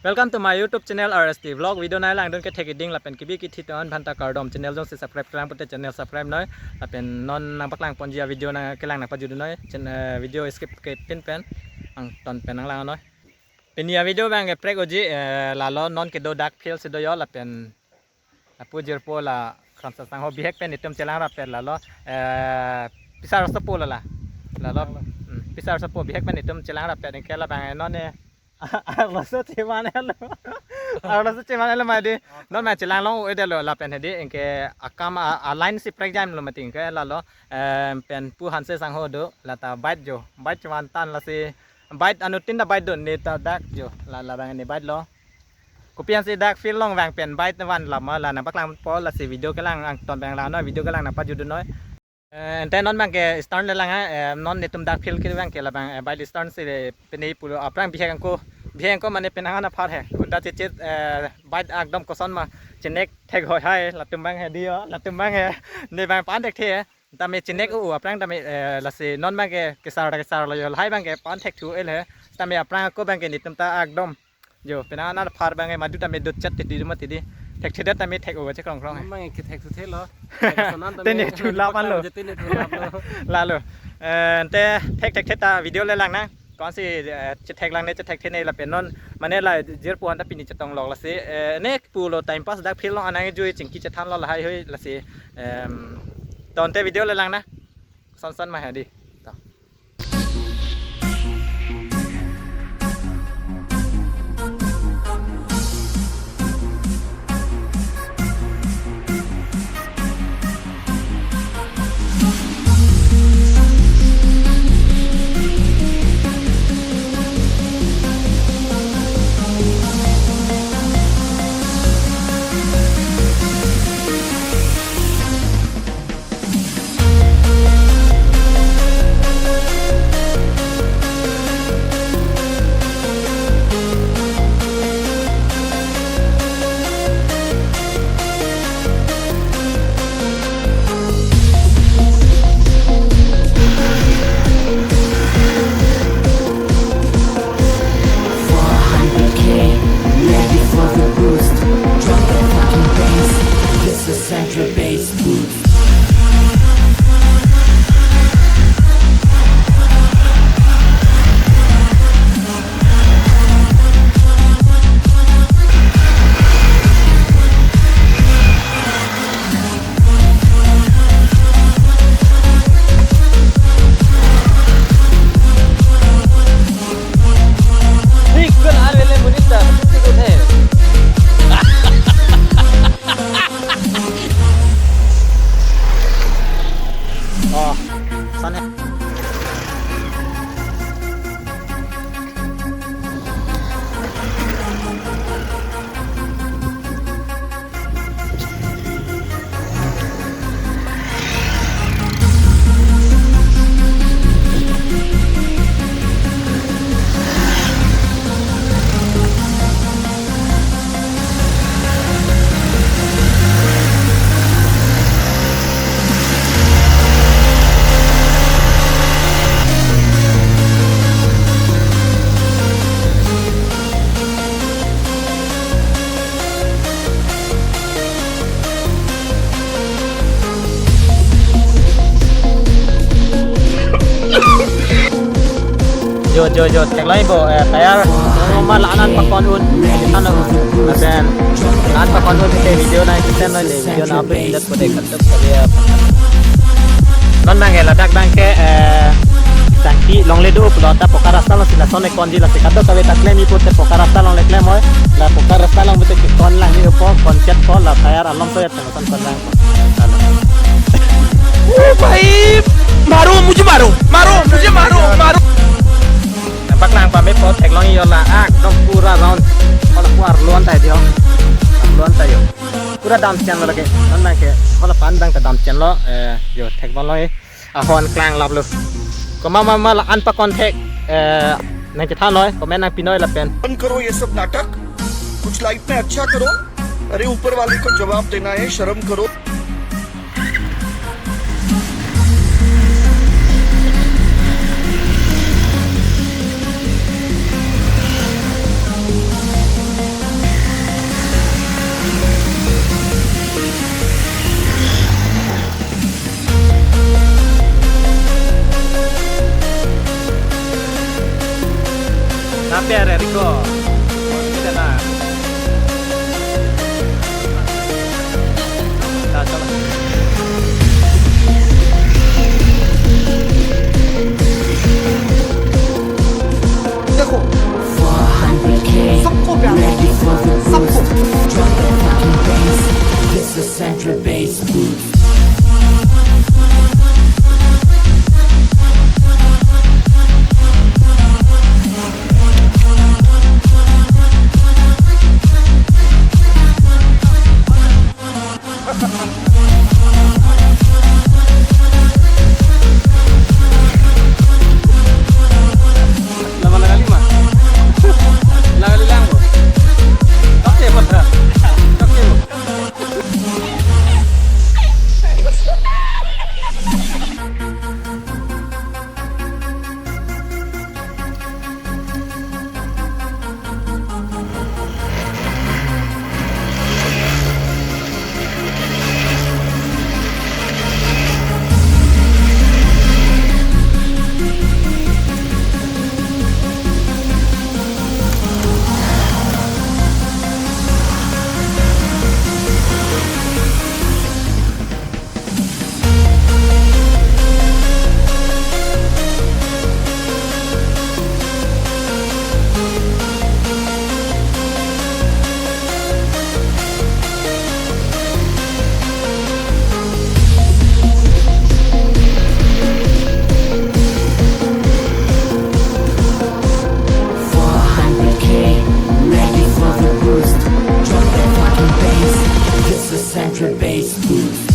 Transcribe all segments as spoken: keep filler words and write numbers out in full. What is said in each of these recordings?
Welcome to my YouTube channel R S T Vlog. Video nanglang dun kethek iding lapen kebi kethe atum aphan ta kardom. Channel jongsi subscribe klemkle pulote channel subscribe noi. Lapen non nangpaklang ponji a-video nangkelang nangpajut dun noi. Chen-, eh, video skip kepin pen nangton pen nanglang noi. Pini a-video abang kaprek unji, eh, lalo non kedo dak field si do jo lapen lapu jirpo la Kramsa sangho bihek pen itum chelang rapet lalo, eh, Pisar Sopo lala. Lalo, hmm, Pisar Sopo bihek pen itum chelang rapet anke labang non ne arloso cheman-elo. Arloso cheman-elo mati. Non ma chelang long-edetlo lapen hedi anke akam a, a-line si prekjamlo mati anke lalo, eh, pen Pu Hanse sangho do lata bike jo. Bike cheman tan lasi bike anuttin ta bike dun ne ta dak jo. La, labang ne bike lo. Kopi ansi dak field along vang pen bike vanlo ma la nangpaklangpo lasi video kelang nangton pen lang noi, video kelang nangpajut dun noi. Eh, ante non abang ke start le lang ha, eh, non netum dak field ke abang ke labang, eh, bike start si le pini pulo aphrang bihek ako, bihek ako mane penang apar he. Honda chechit, eh, bike ekdom koson ma chenek thek hoi hai latum abang hedi jo, latum abang he. Ne abang pan thekthe. Tame chenek u aphrang tame, eh, lasi non abang ke kesar kesarlo jo lahai abang ke pan thekthu-el he. Tame aphrang ako abang ke netum ta ekdom jo, penang apar abang ke madu tame dotchet tidi mati di. Thekthedet tame thek-o chekrong krong. Mama ke thek thu thelo. Tene thu lap anlo. Tene thu lap lo. Lalo. Eh, ante thek thekthe ta video le lang nang. Konsi, eh, chetheklongle chethekthe ne lapen non mane la jirpo aphan ta pini chetonglok lasi, eh, ne pulo time pass dak field along anang jui chingki chethanlo lahai hoi lasi, em, to ante video le lang nang. Son son ma hedi. To. Four hundred K, ready for the boost. Drop the fucking bass. This is Central Bass Boost. Oh, sana. Jo, jo, jo, theklong-ikpo, eh, tayar, oh, ma la-an an pakon un, ano, lapen, la-an pakon un, ke video nang, kisen noi, video nang upload, indet ko dek, katuk, kaliap. Non abang ke ladak abang ke, eh, sangki longle do, pulo ta poka rasta along si lason ekonji lasi kadokave ta klem-ikpo te poka rasta along le klem hoi, la poka rasta along pute kekon lang-ikpo, konchet po, la tayar alom so ya. Kon kon lang. ओ भाई, मारो, मुझे मारो, मारो, मुझे मारो, मारो। Paklang pame po theklong-ik jo la, ah, ekdom pura round. Hala pura luan ta jo. Luan ta jo. Pura dam chen lo lake. Non abang ke, hala pan abang ta dam chen lo, eh, jo thekbom lo, eh. Ahon klang lap lo. Komat ma ma la-an pakon thek, eh, nang kethan noi, comment nangpi noi lapen. बंद करो ये सब नाटक, कुछ लाइफ में अच्छा करो। अरे ऊपर वाले को जवाब देना है, शर्म करो। Happy are Rico. Kita na. Kita, चलो। देखो, four hundred K, सबको प्यार है। Ready for the सबको। Boost. Drop that fucking bass. This is Central Bass Boost. Four hundred K, ready for the boost. Drop that fucking bass. This is Central Bass Boost.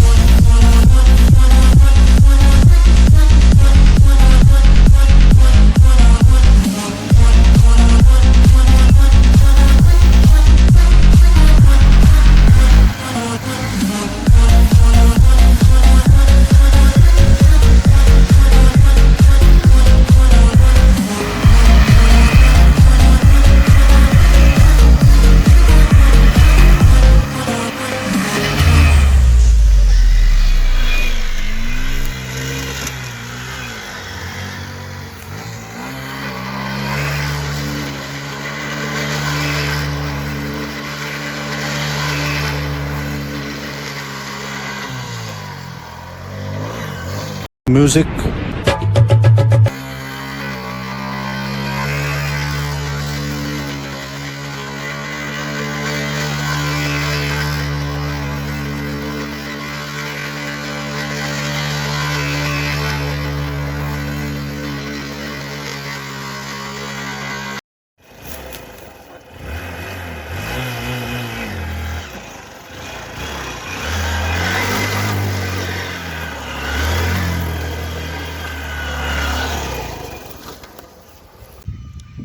Music.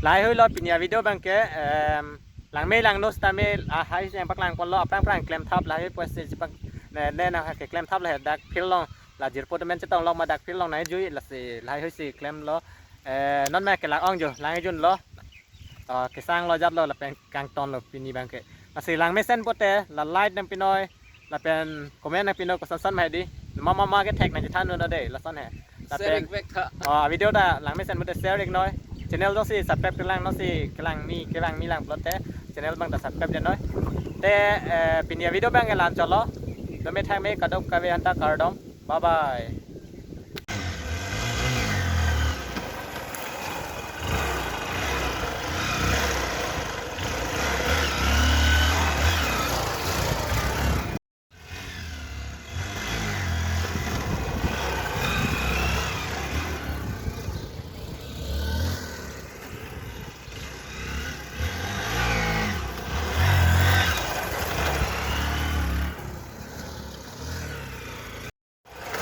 Lahai hui lo pini a-video abang ke, em, langme langno sitame, ah, hai yang paklang ponlo, aphrang phrang klemthap lahai hui pusi jipak ne, ne na ke klemthap lahai dak field along, la jirpo temen chetong along ma dak field along nai jui lasi lahai hui si klemlo, eh, non ma kelak ong jo, lang junlo. Ah, kesang lo jat lo lapen kangton lo pini abang ke. Lasi langmesen pote la like nangpi noi, lapen comment nangpi noi koson son ma hedi. Ma ma ma kethek nangchethan noi de, lason he. Lapen, share ik vek tha. Ah, video ta langmesen pote share ik noi. Channel jongsi subscribe kelang, jongsi kelang mi, kelang mi lang pulote channel abang ta subscribe ik noi. Te, eh, pini a-video abang ke la-an chotlo. Dome thangme kadokave anta kardom. Bye bye.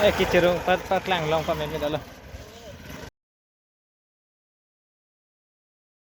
Eh, kicherung pat, paklang long pamen mit alo.